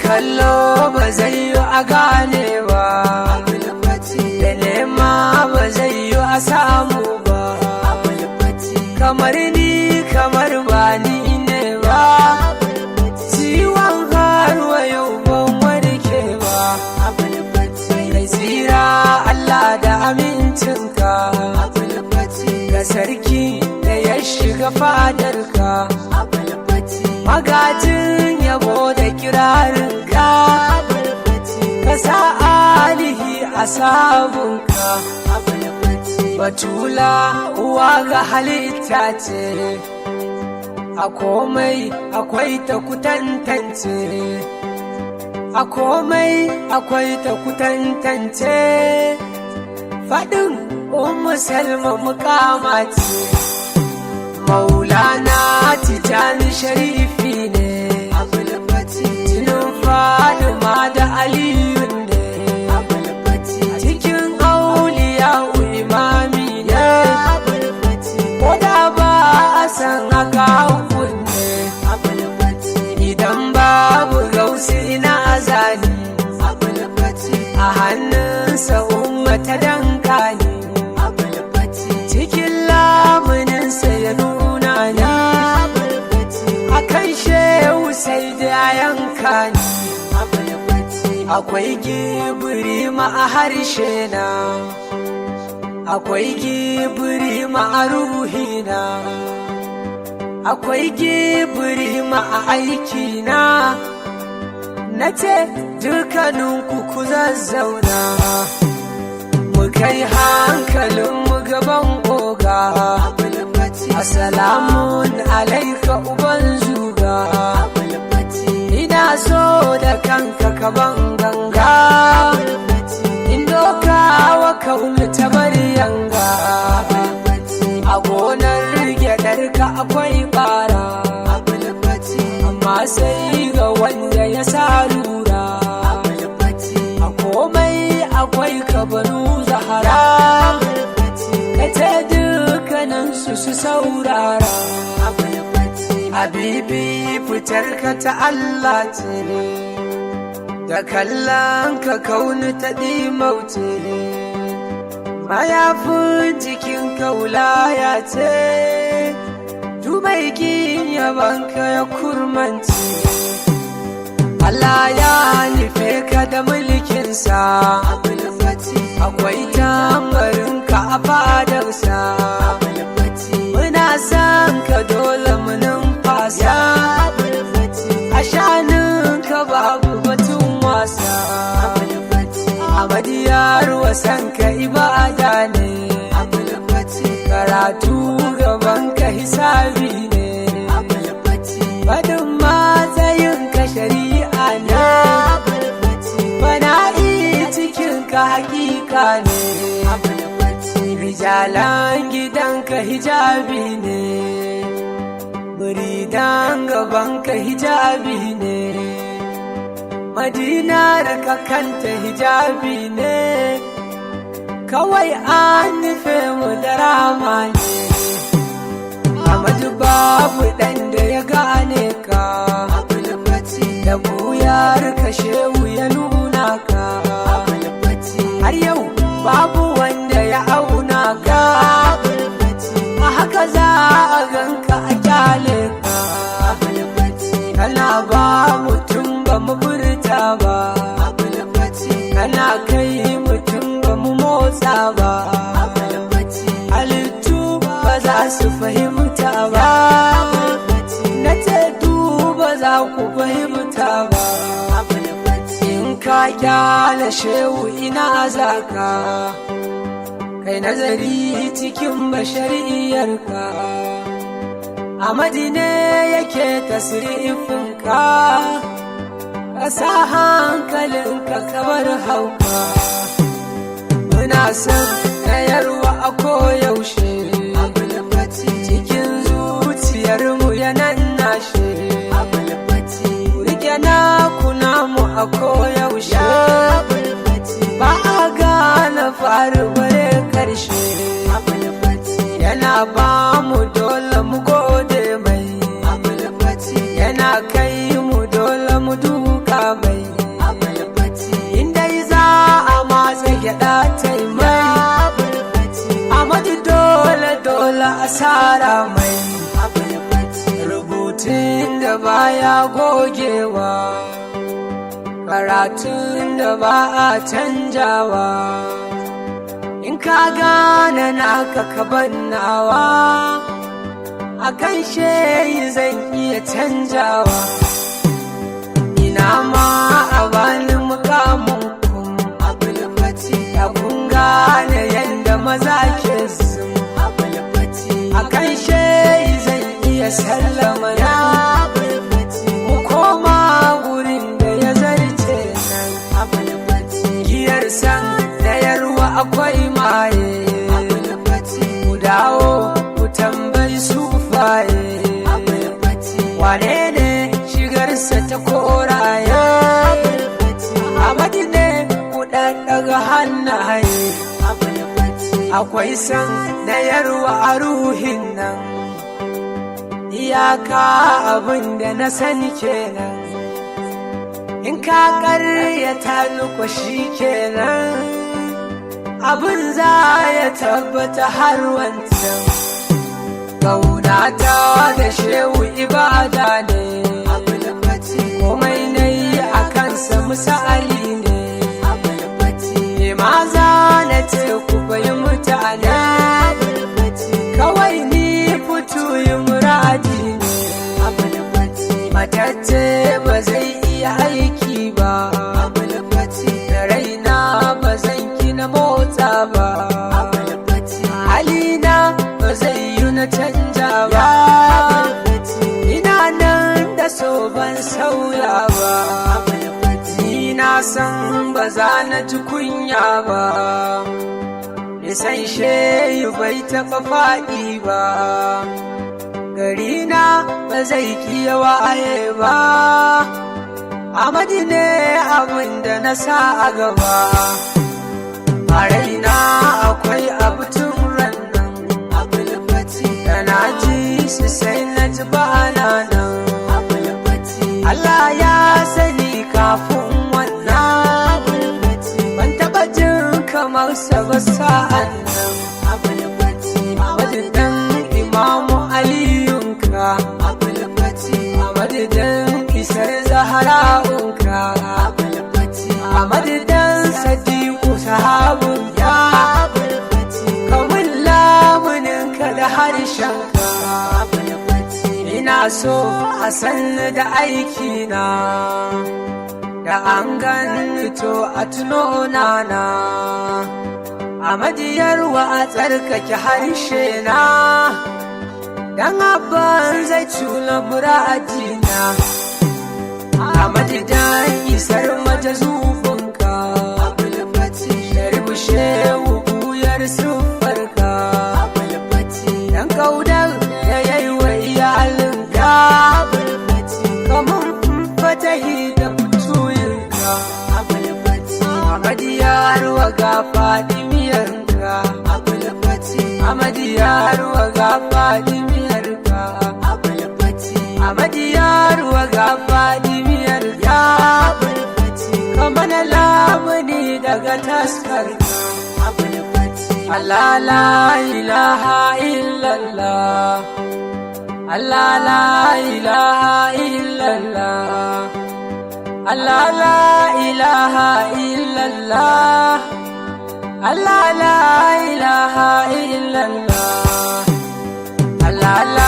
Kallo ba zai yi a gane ba, da nema ba zai yi a samu ba. Kamar ni kamar ba ni ne ba, ciwon har yau ban warke ba. Kai tsira Allah da amincinka ga sarki da ya shiga fadarka, magajin yabo da kirarinka, ka sa alihi a sabunka. Batula uwa ga halitta ce, a komai akwai ta kutantance, a komai akwai ta kutantance. Faɗin Ummu Salma mukama ce, Maulana Tijani Sharifi ne, jinin Fadima da Aliyu ne, cikin auliya imami ne, ko da ba a san haka kunne. Idan babu gausi ina zani, a hannunsa Umma ta dankali, cikin lamuninsa ya nuna ni, a kan Shehu sai da yanka ni. Akwai gibiri ma a harshe na, akwai gibiri ma a ruhina, akwai gibiri ma a aikina. Na ce dukkaninku ku zazzauna, mu kai hankalinmu gaban oga. Assalamun alaika uban zuga, ina so da kanka ka ban ganga, in doka wa kaunu ta bari yanga. A gonar gyaɗarka akwai bara, amma sai ga wanda ya sa lura. A komai akwai kabanu zahara, ka ce dukkaninsu su saurara. Habibi, fitar ka ta Allah ce, da kallon ka kauni ta ɗimauce, mayafin jikin kaulaya ce, dubai kin yabanka ya kurmance. Allah ya nufe ka da mulkinsa, akwai tambarinka a fadarsa. Muna san ka, dole mu numfasa, a shaninka babu batun wasa. Ahmadiyar wasan ka ibada ne, karatu gaban ka hisabi ne, faɗin matsayin ka shari'a ne, fana'i cikin ka hakika ne, rijalan gidanka hijabi ne, muridan gabanka hijabi ne, Madinar ka kanta hijabi ne, kawai an nufe mu da rama ne. Amadu, babu ɗan da ya gane ka, da buyar ka Shehu ya nuna ka, har yau babu wanda ya auna ka. A haka za a ganka a kyale ka, kana ba mutum ba mu furta ba, kana kai mutum ba mu motsa ba, halittu ba za su fahimta ba. Na ce ba za ku fahimta ba. In ka kyale Shehu ina za ka kai? Nazari cikin bashariyarka, a Madina yake tasirifinka, ka sa hankalinka kamar hauka. Muna son tayarwa a koyaushe, cikin zuciyarmu yanan nashe. Rike na kuna mu a koyaushe, ba a gane faru bare karshe. Yana ba mu, dole mu gode mai, yana kai mu, dole mu duka mai. asara mai rubutun da baya gogewa, karatun da ba a canjawa. In ka gane naka ka bannawa, a kan sheyi zan iya canjawa. Ina ma a bani mukamin kun Abulfati, ya kun gane yadda maza ke zum Abulfati. A kan sheyi zan iya sallama ya Abulfati, mu koma gurin da ya zarce nan Abulfati. Giyar san da yarwa akwai maye Abulfati, ku dawo ku tambayi sufaye Abulfati. Wane ne shigarsa ta koraye? Amadi ne, ku ɗaɗɗaga hannaye. Akwai san na yarwa a ruhin nan, iyaka abin da na sani kenan. In ka ƙaryata nuku shi kenan, abin za ya tabbata har wancan. Ƙaunata da shehu ibada ne, komai na yi a kansa misali ne. Ma za na ce ku bai mutane, kawai ni fito yi muradi ne. Matacce ba zai iya aiki ba, da raina ba zan kina motsa ba, halina ba zai yi na canja ba. Ina nan da so ban sauya ba, ni na san ba za na ji kunya ba. Nisan shehu bai taɓa faɗi ba, garina ba zai kiya waye ba. Amadi ne abin da na sa a gaba, a raina akwai abu tun rannan Abulfati, da na ji shi sai na ji ba na nan. Allah ya sani kafin wannan ban taɓa jin kamar sa ba sa'an nan. Madadin Imamu Aliyunka, a madadin isar Zahara'unka, a madadin Sadiku sahabun ya kamun lamuninka da harshenka. Ina so a sanni da aikina, da an ganni to a tuno nana a madiyarwa, a tsarkake harshe na dan abban zai cula muradina. A madidan isar mata zufinka, Sharibu shehu buyar siffarka, dan kaudar da yayi wa iyalinka, kamun fatahi da fituyinka. Amadiyarwa ga fadimiyarka, Amadiyarwa ga fadimiyarka, Amadiyarwa ga fadimiyarka, kamar lamuni daga taskarka. Allah la ilaha illallah, Allah la ilaha illallah, Allah la ilaha illallah, Allah la ilaha illallah, Allah.